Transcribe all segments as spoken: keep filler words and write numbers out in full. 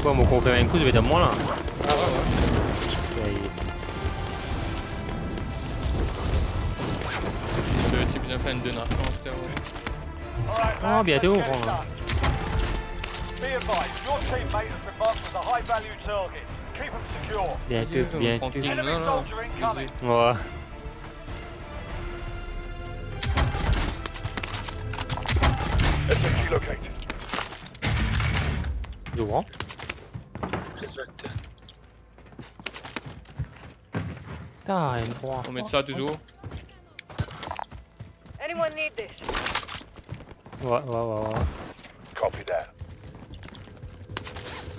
Bon, mo konfirm enn kou, zot pe dan mwa la. Ah ouais, ouais. Aye. Zot osi bizin fer enn donasyon, et cetera, ouais. Ah, biento, on pran la. Be advised, your teammate has been marked as a high-value target. Keep them secure. Biento, biento. Enemy soldier incoming. Ouais. S M G located. Yo, hein? Respect. Putain, M trois. On met ça toujours. Anyone need this? Ouais, ouais, ouais, ouais. Copy that.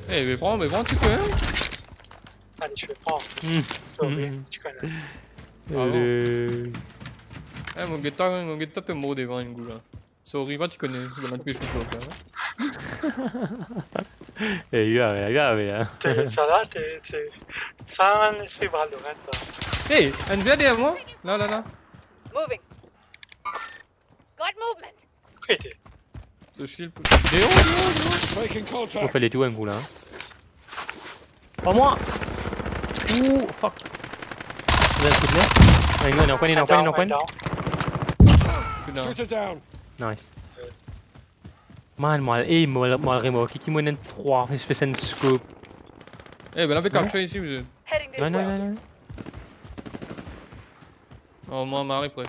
Eh, mais prends, mais prends, tu peux, hein? Allez, je vais prendre. Hmm. Sorry, hmm, tu connais. Ah bon? Le... Eh, mo geta, mo geta to mor devan enn kou la. Sorry, va, tu connais, il y a un truc, je suis pas, hein. Eh, grave, grave, hein. T'es, ça là, t'es, t'es, ça a un esprit Valorant, ça. Hey, un gars derrière moi. Là, là, là. Moving. Got movement. Arrêtez. Ce shield. Dehors, dehors, dehors. Making contact. On fait les tours un coup là, hein. Pas moi. Ouh, fuck. Vous avez un coup de main? Ah, non, non, non, non, non. Down, down. Shoot it down. Nice. Man, mwa, eh, mwa, mwa, remark ki mo ena trwa espes enn scope. Eh, ben, la pe capture isi, msye. Heading this way. Non, non, non, non. Oh, mwa, mari pre.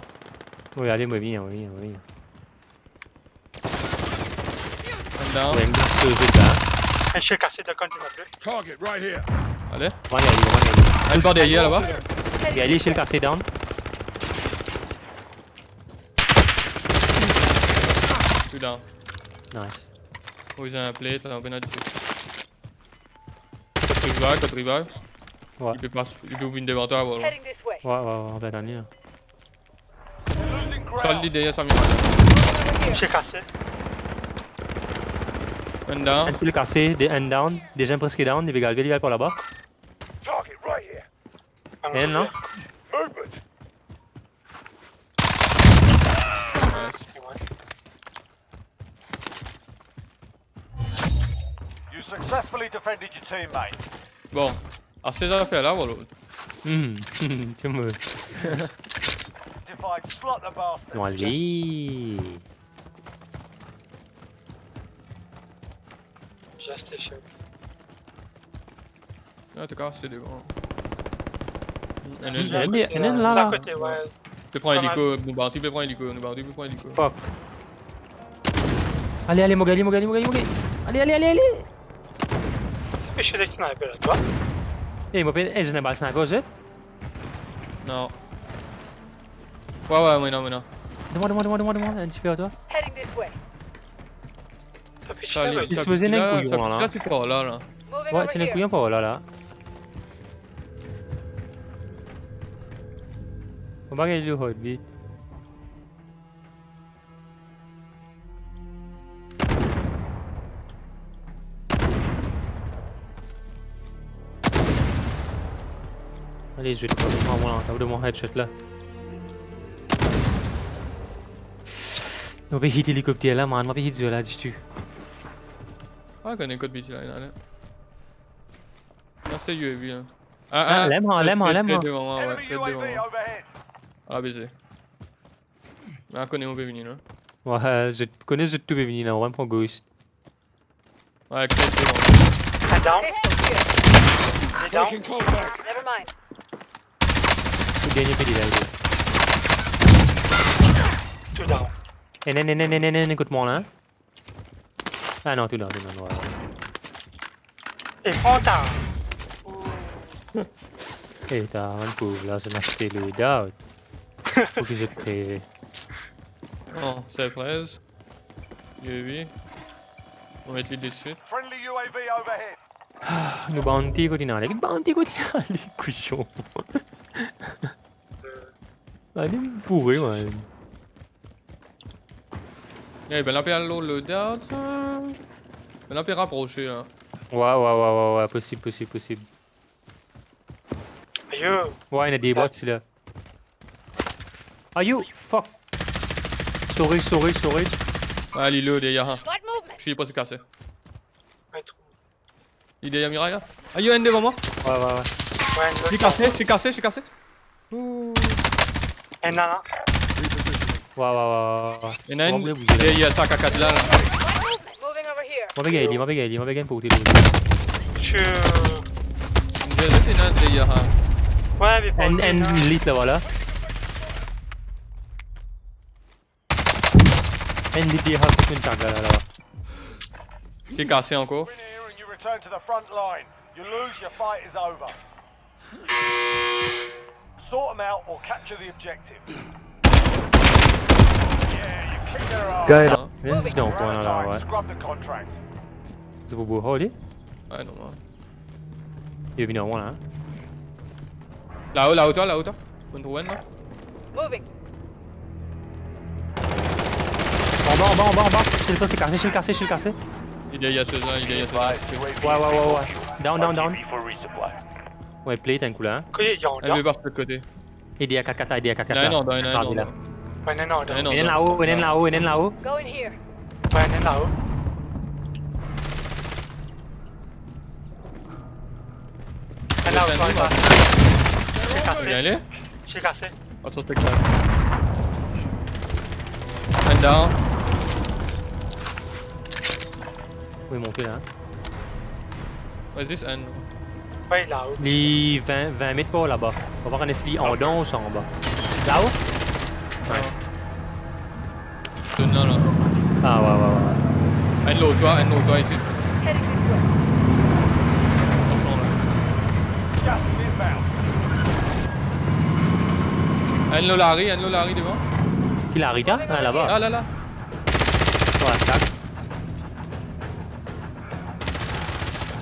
Wi, ale, mo vini, mo vini, mo vini. One down. Wi, enn gars sove la. Enn shield kase dan konn ena de. Target right here. Ale. Mo vinn ali, mo vinn ali. Enn par deryer laba. Li ale, shield kase down. Two down. Nice. Oh, ils ont un plate, là, on a du. Kot rival, kot rival. Wi. Li pe pas, li pe vinn devan twa, voilà. Heading this way. Wi, wi, wi, on va gagner, hein. Losing ground. Solid derrière Samy. Shield kase. Enn down. Enn shield kase, de, enn down. Deziem preske down, li pe galve, li al par laba. Target right here. Enn la. Movement. Nice. You successfully defended your teammate. Bon, ase zafer la, voilà. Hmm, tu me... Divide, slot the bastard. Bon, ale. Just station. Ah, an tou ka, se devan. Enn, enn, enn, enn la. Sa kote, wi. Pe pran eliko, nou parti, pe pran eliko, nou parti, pe pran eliko. Fuck. Ale, ale, mo gagn li, mo gagn li, mo gagn li, mo gagn li. Ale, ale, ale, ale. Pe shoot ek sniper la, twa? Eh, mo pe, eh, zot ena bal sniper, zot? Non. Wi, wi, mo ena, mo ena. Devan, devan, devan, devan, devan, enn tipe twa. Heading this way. Sa, li, li sipoze ena enn kouyon la. Sa, ti par la, la. Wi, ti ena enn kouyon par la, la. Mo pa gagn li heartbeat. Ale, zot, pran mwa la, ta donn mwa headshot la. Nou pe hit elikopter la, man, nou pe hit zot la ditou. Ah, kone kot biti la, ena la. Non, se te U A V, hein. Ah, ah, lem, ah, lem, ah, lem, ah. Devan mwa, wi, devan mwa. Enemy U A V overhead. Ah, beze. Ah, kone, nou pe vini la. Wi, zot kone, zot tou pe vini la, nou pran ghost. Wi, kone, devan mwa. Un down. Li down. Taking contact. Never mind. Tou dernie pe li la, li. Two down. Enn, enn, enn, kot mwa la, hein. Ah non, tou down, tou down, wi, wi. E pran ta. E ta, bann pov la, zot ena aste loadout. Pou ki zot kreve. Non, se frez. U A V. Mo met li deswit. Friendly U A V overhead. Ah, nou bounty kot ena ale. Bounty kot ena ale, kouson. Ane boure, man. Eh, ben, la pe al lor loadout, sa. Ben, la pe raprose, la. Wi, wi, wi, wi, wi, posib, posib, posib. Ayo. Wi, ena de bwat, sila. Ayo, fuck. Storage, storage, storage. Ah, li low, deryer, hein. Got movement. Li pa ti kase. Wi, tro. Li deryer miray la. Ayo, enn devan mwa. Ouais, ouais, ouais. Ouais, enn lot. Li kase, li kase, li kase. Ouh. Enn la, la. Repositioning. Ouais, ouais, ouais, ouais, ouais. Ena enn deryer sa kakat la, la. Moving over here. Mo pe gagn li, mo pe gagn li, mo pe gagn pou li. Enn deryer, ena enn deryer, ha. Ouais, me... Enn, enn lit laba la. Enn lit deryer kot enn tag la, la, laba. Li kase ankor. Win here and you return to the front line. You lose, your fight is over. Sort 'em out or capture the objective. Yeah, you kick their ass. Gars, la. Viens ici, on prend la, ouais. Scrub the contract. C'est pour Bohol, lui ? Ouais, non, ouais. Il est venu à moi, là, hein. Là-haut, là-haut, toi, là-haut, toi. Ou trouv enn, non ? Moving. Anba, anba, anba, anba. Shield kase, shield kase, shield kase. Li deryer sa, li deryer sa. Ouais, ouais, ouais, ouais. Down, down, down. Ouais, play, t'as un coup là, hein. Kote li andan ? Li pas de l'autre côté. Li deryer kat kat la, li deryer kat kat la. Non, non, non, non. Ouais, non, non, non. Ena enn lao, ena enn lao, ena enn lao. Go in here. Ouais, ena enn lao. Ena enn lao, ena enn lao. Shield kase. Bien allé. Shield kase. Attention, spectacle. Enn down. Ou monte la, hein. Reste zis enn. Ouais, li lao. Li vin, vin met par laba. On va regarder si li andan ou si anba. Lao ? Nice. Non, non. Ah, ouais, ouais, ouais. Enn lor twa, enn lor twa isi. Heading this way. Attention, la. Gas is inbound. Enn lor lari, enn lor lari devan. Ki lari, ta ? Ah, laba. La, la, la. Ouais, tak.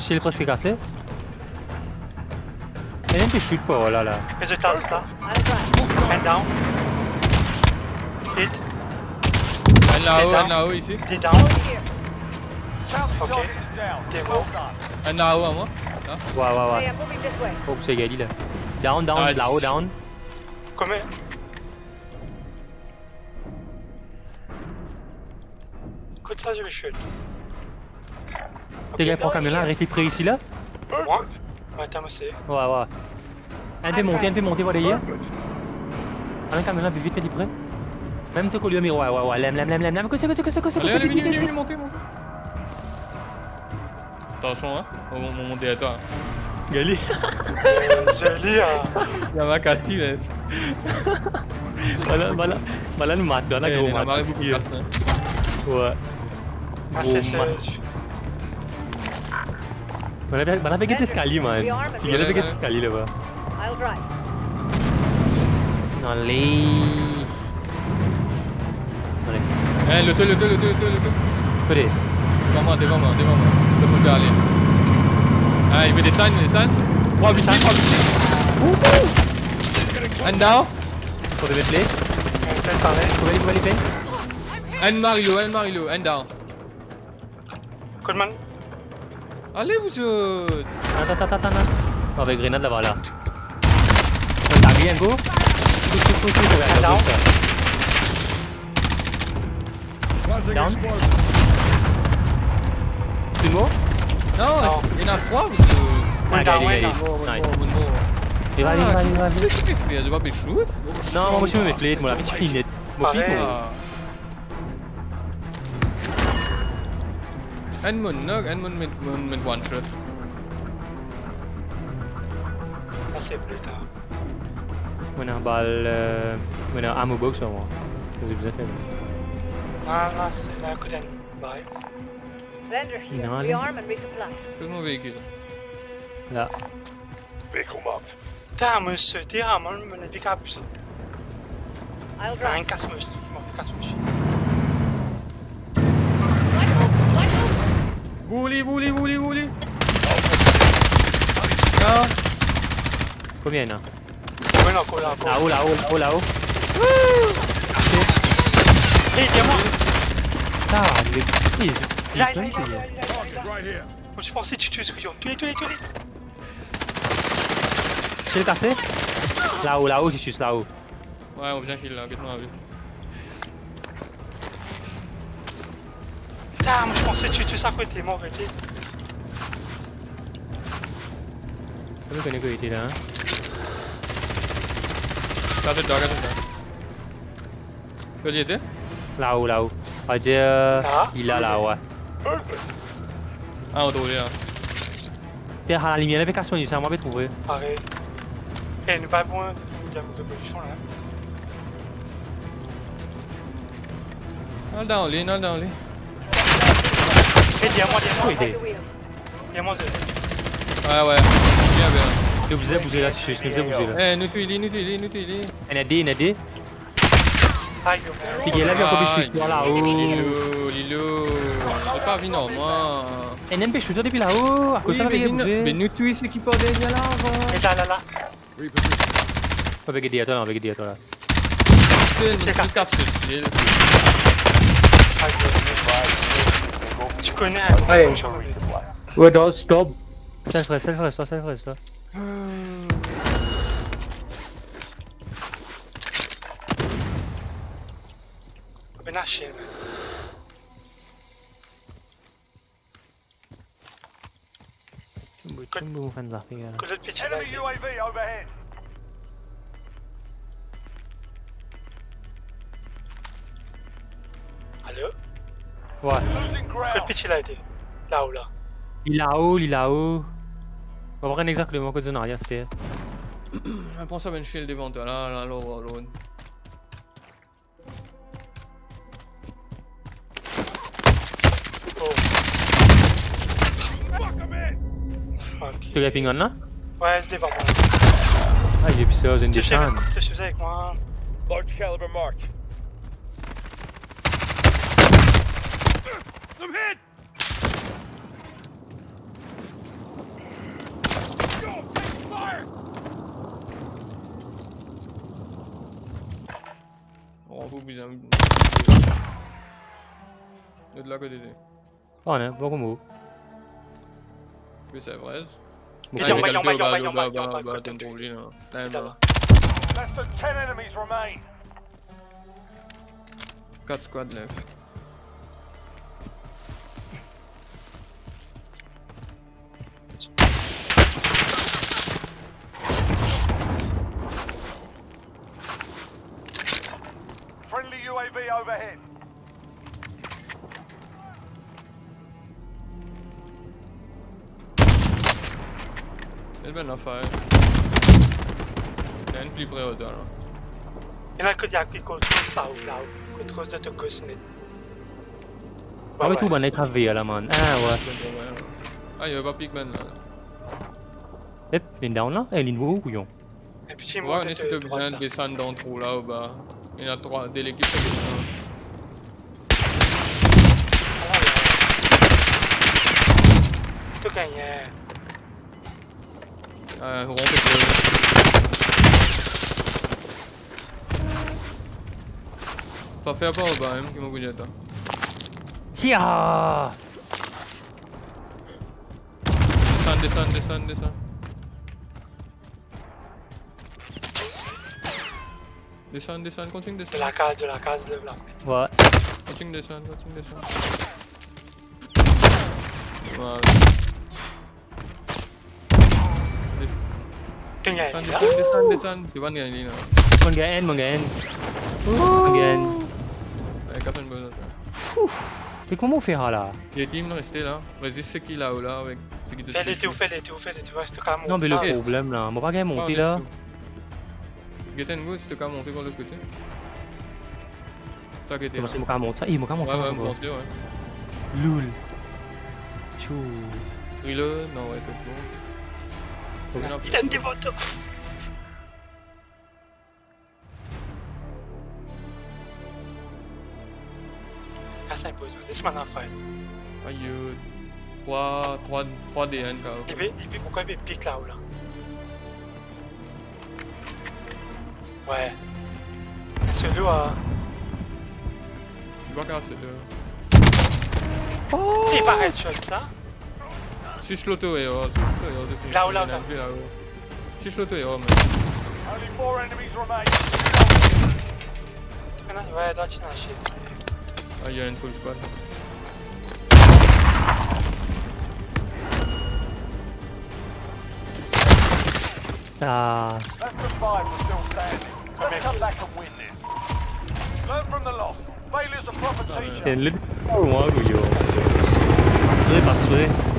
Shield preske kase. Ena enn pe shoot par la, la. Rezilta, rezilta. Enn down. Hit. Enn lao, enn lao isi. Li down. Ok. De mor. Enn lao, amwin. La. Ouais, ouais, ouais. Fok se gagn li la. Down, down, lao, down. Nice. Konbien ? Kot sa, je vais shoot. Tes gars, pran kamion la, res li pre isi la. Mwa ? Ouais, atann, mo seye. Ouais, ouais. Enn pe monte, enn pe monte par deryer. Al kamion la, vit, vit, vit, li pre. Mem to kolye, ouais, ouais, ouais, lem, lem, lem, lem, lem. Kote, kote, kote, kote, vit, vit, vit. Allez, allez, vini, vini, vini, monte, monte. Atansion, hein. Mo, mo, mo deryer twa. Gagn li. Joli, hein. Li ena kasi, mec. Bann la, bann la, bann la nou mat, bann la gro mat. Eh, nou ena mari boukou kas, hein. Ouais. Ah, gro mat. Bann la, bann la pe get leskalie, man. Ti gagn la pe get leskalie laba. I'll drive. Allez. Allez. Eh, loto, loto, loto, loto, loto. Kote ? Devan mwa, devan mwa, devan mwa. Devan mwa, ale. Ah, li pe desann, li desann. Trwa visi, trwa visi. Enn down. Fode met li. Kouver li, kouver li, kouver li. Enn mari lo, enn mari lo, enn down. Kot bann? Ale, vous autres. Atann, atann, atann, atann. Avek grenad laba la. Mo tag li enn kou. Tou, tou, tou, tou, tou, tou, tou. Down. Tou mor? Non, ena trwa, vous autres. Ah, gagn li, gagn li. Nice. Bon, bon, bon. Li va, li va, li va, li va. Kouma to pe fer, to pa pe shoot? Non, mwa, mo ti met plate, mo la, ti fini net. Mo pik, mo. Ah. Enn moun, non, enn moun met, moun met one shot. Sa se pli tar. Mo ena bal, euh, mo ena ammo box ar mwa. Sa, zot bizin fer. Non, non, se la, kote enn bal. Surrender here. Non, ale. Rearm and resupply. Kot mo veikil? La. Pick 'em up. Putain, mo sote, ah, mo, mo ena pli kab. I'll drive. Ah, kas mo, kas mo. Boule li, boule li, boule li, boule li. Ah. Konbien ena? Konbien ankor la, ankor. Lao, lao, lao, lao. Hey, deryer mwa. Ah, le... La, la, la, la, la, la. Right here. Mo ti panse ti touy li. Touy li, touy li, touy li. Shield kase. Lao, lao, Titus, lao. Ouais, mo bizin heal la, get mwa ale. Putain, mo ti panse ti touy akote mwa, arete. Ou kone kot li ete la, hein? Gard la, gard la. Kot li ete? Lao, lao. Adir, ah, li la, lao, ouais. Ah, on trouv li la. Te, a lalimier la, pe kas mwa, sa, mwa pe trouve. Parey. Eh, nou pa bon, hein. Nou dan move pozision la. Al dan li, al dan li. Eh, deryer mwa, deryer mwa. Wi, ete. Deryer mwa, ze. Ouais, ouais. Bien, bien. Nou bizin bouze la, Titus, nou bizin bouze la. Eh, nou touy li, nou touy li, nou touy li. Ena de, ena de. Ayo. Figir la, vinn ankor plis, vwala, oh. Lilo, Lilo. Zot pa vinn ar mwa. Ena enn pe shoot depi lao, akoz sa, wi, la, me vinn, bouze. Me nou touy seki par deryer la, avan. E la, la, la. Reposition. Avek deryer twa la, avek deryer twa la. C'est une petite astuce. Ayo. Tu connais un peu. Ouais. Ouais, non, stop. Self rest, self rest, self rest, toi. Benn aste, man. Tchumbo, kot, tchumbo, mo fann zafer la. Kot lot piti la? Enemy U A V overhead. Alo? Ouais. Losing ground. Kot piti la ete? Lao, la. Li lao, li lao. Mo pa konn exakteman kot zot ena, aster. Pran sa bann shield devan twa la, la, lor, lor. Oh. Fuck. To gagn ping la? Ouais, se devan mwa. Ah, li pi serye, zot inn desann. Touche avek, touche avek mwa. Large caliber mark. I'm hit! Yo, take fire! On pou bizin. Lot la kote li? Oh, non, pa kouma. Wi, se vre. Li anba, li anba, li anba, li anba, li anba, kote li? Li anba. Less than ten enemies remain. Kat squad left. Friendly U A V overhead. Ena bann lafer. Ena enn pli pre ar twa la. Ena kot, ena kot kote sa, ou la, kot kote to koz net. Ah, ouais, tou bann ek avek la, man. Ah, ouais. Ah, ena pa pigman la. Ep, linn down la? Eh, linn ou, kouyon. Enn piti, ouais, mont, on essaie de bien drwat la. Desann dan trou la, oba. Ena trwa, de lekip, sa desann. To gagn. Euh, rond de bleu. Pa fer par oba, hein, ki mo pou dir twa. Tia! Desann, desann, desann, desann. Desann, desann, kontign desann. De la kaz, de la kaz, lev la. Ouais. Kontign desann, kontign desann. Ouais. Desann, desann, desann, desann. Desann, desann, desann. Mo gagn enn, mo gagn enn. Mo gagn enn. Ouais, kapav enn bon sa. Ouf. Me kouma ou fer la? Li ete, li reste la. Rezis seki lao la, avek seki de... Fer le tour, fer le tour, fer le tour, reste kalm. Non, me le problem la, mo pa gagn monte la. Get enn gos, to kapav monte par lot kote. Sa gete. Kouma sa, mo kapav mont sa? Eh, mo kapav mont sa, ouais, ouais, ankor. Monte, ouais. Loul. Tchou. Reload, non, ouais, c'est bon. Li donn devan twa. Kas enn poz, les mwa ena fay. Ayo, trwa, trwa, trwa de enn, kao. Epi, epi, pourkoi li pe pik la, ou la? Ouais. Solo, ah. Li pa kas solo. Oh! Li pa headshot sa? Switch loto, eh, oh, switch loto, eh, oh, depi. Lao, lao, lao. Ena enn pli lao. Switch loto, eh, oh, man. Only four enemies remain. Ena, ouais, la, ti ena shit. Ah, ena enn full squad. Ah, That's the five we're still standing. Let's come back and win this. Learn from the loss. Failure's a proper teacher. c'est le mwa yo. Pas vrai, pas vrai.